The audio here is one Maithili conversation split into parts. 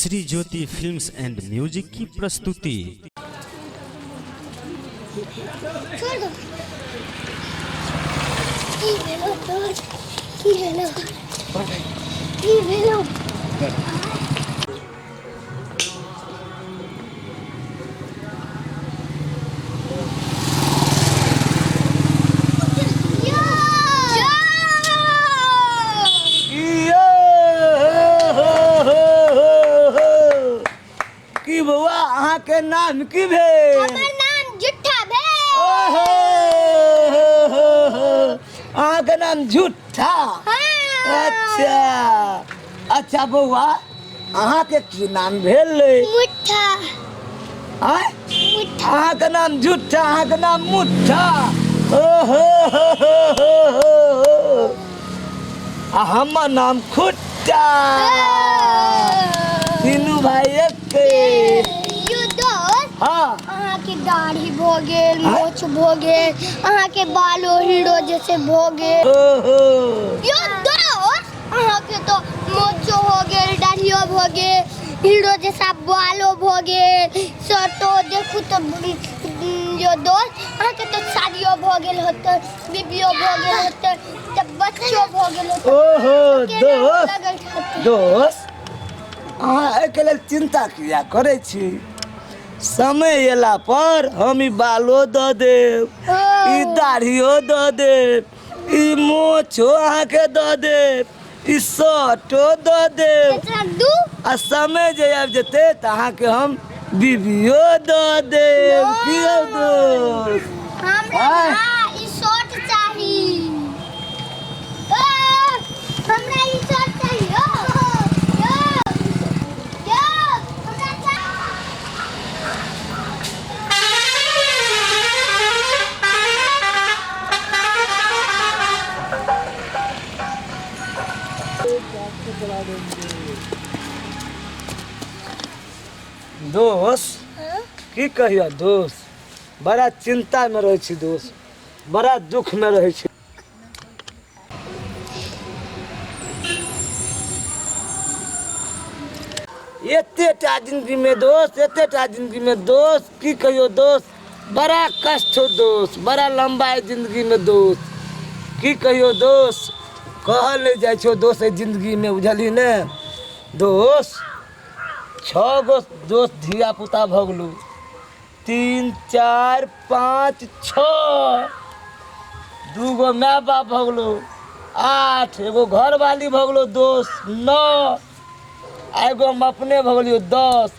Shri Jyoti films and music की प्रस्तुति। छोड़ दो। की भेलो तोर? की भेलो? की भेलो? की बौआ, अहाँके नाम की भेल? हमर नाम जुट्ठा भेल। ओहो हो हो हो, अहाँके नाम झूठा? हाँ। अच्छा अच्छा, बौआ, अहाँके की नाम भेल? मुट्ठा। आँय? मुट्ठा। अहाँके नाम झूठा, अहाँके नाम मुट्ठा। ओहो हो हो हो हो हो। आ हमर नाम खुट्टा। तीनू भाई एके। यो दोस्त। हाँ। अहाँके दाढ़ी भऽ गेल, आँय? मोछ भऽ गेल, अहाँके बालो हीरो जैसे भऽ गेल। ओहो। यो दोस्त, अहाँके तो मोछो हो गेल, दाढ़ियो भऽ गेल, हीरो जैसा बालो भऽ गेल, शर्टो देखू तऽ। यो दोस्त, अहाँके तो शादियो भऽ गेल होतै, बीबियो भऽ गेल होतै, तऽ बच्चो भऽ गेल होतै। ओहो। केना दोस्त। लगल होतै? दोस्त, अहाँ एहिके लेल चिन्ता किया करै छी? समय अयला पर हम ई बालो दऽ देब, ई दाढ़ियो दऽ देब, ई मोछो अहाँके दऽ देब, ई शर्टो दऽ देब। एकरा दू। आ समय जे आबि जेतै तऽ अहाँके हम बीबियो दऽ देब। की यौ दोस्त? हमरा आँय? ना ई शर्ट चाही। ओ, हमरा ई शर्ट चाही। ओ, यो, यो, हमरा चाही। दोस्त, की कहियो दोस्त, बड़ा चिंता में रहै छी दोस्त, बड़ा दुख में रहै छी। एते टा जिंदगी में दोस्त, एते टा जिंदगी में दोस्त, की कहियो दोस्त, बड़ा कष्ट हो दोस्त, बड़ा लंबा है जिंदगी में दोस्त। की कहियो दोस्त, कहल नहीं जाइ छौ दोस्त एहि जिंदगी में, बुझलही ने दोस्त? छओ गो दोस्त धिया पुता भऽ गेलौ, 3, 4, 5, 6, 2 गो माय बाप भऽ गेलौ 8, एगो घरवाली भऽ गेलौ दोस्त 9, आ एगो हम अपने भऽ गेलियौ 10।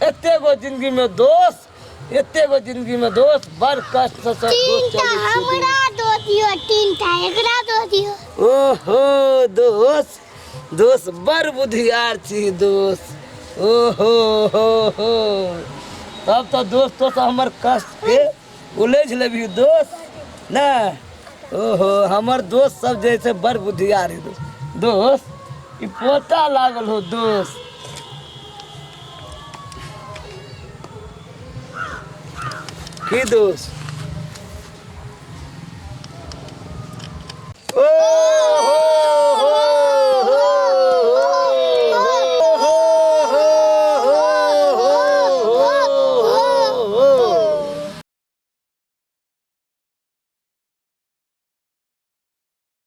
एते गो जिंदगीमे दोस्त, एते गो जिंदगीमे दोस्त, बड़ कष्टसँ सब दोस्त तीनटा चलै छै। हमरा दऽ दियौ, तीनटा एकरा दऽ दियौ। ओहो दोस्त, दोस्त, बड़ बुधियार छी दोस्त। ओहो हो हो, तब तऽ दोस्त, तो हमर कष्ट के उलझ लेबही दोस्त ने। ओहो, हमर दोस्त सब जे छै बड़ बुधियार है दोस्त। दोस्त, ई पोता लागल हो दोस्त। की दोस्त? ओहो।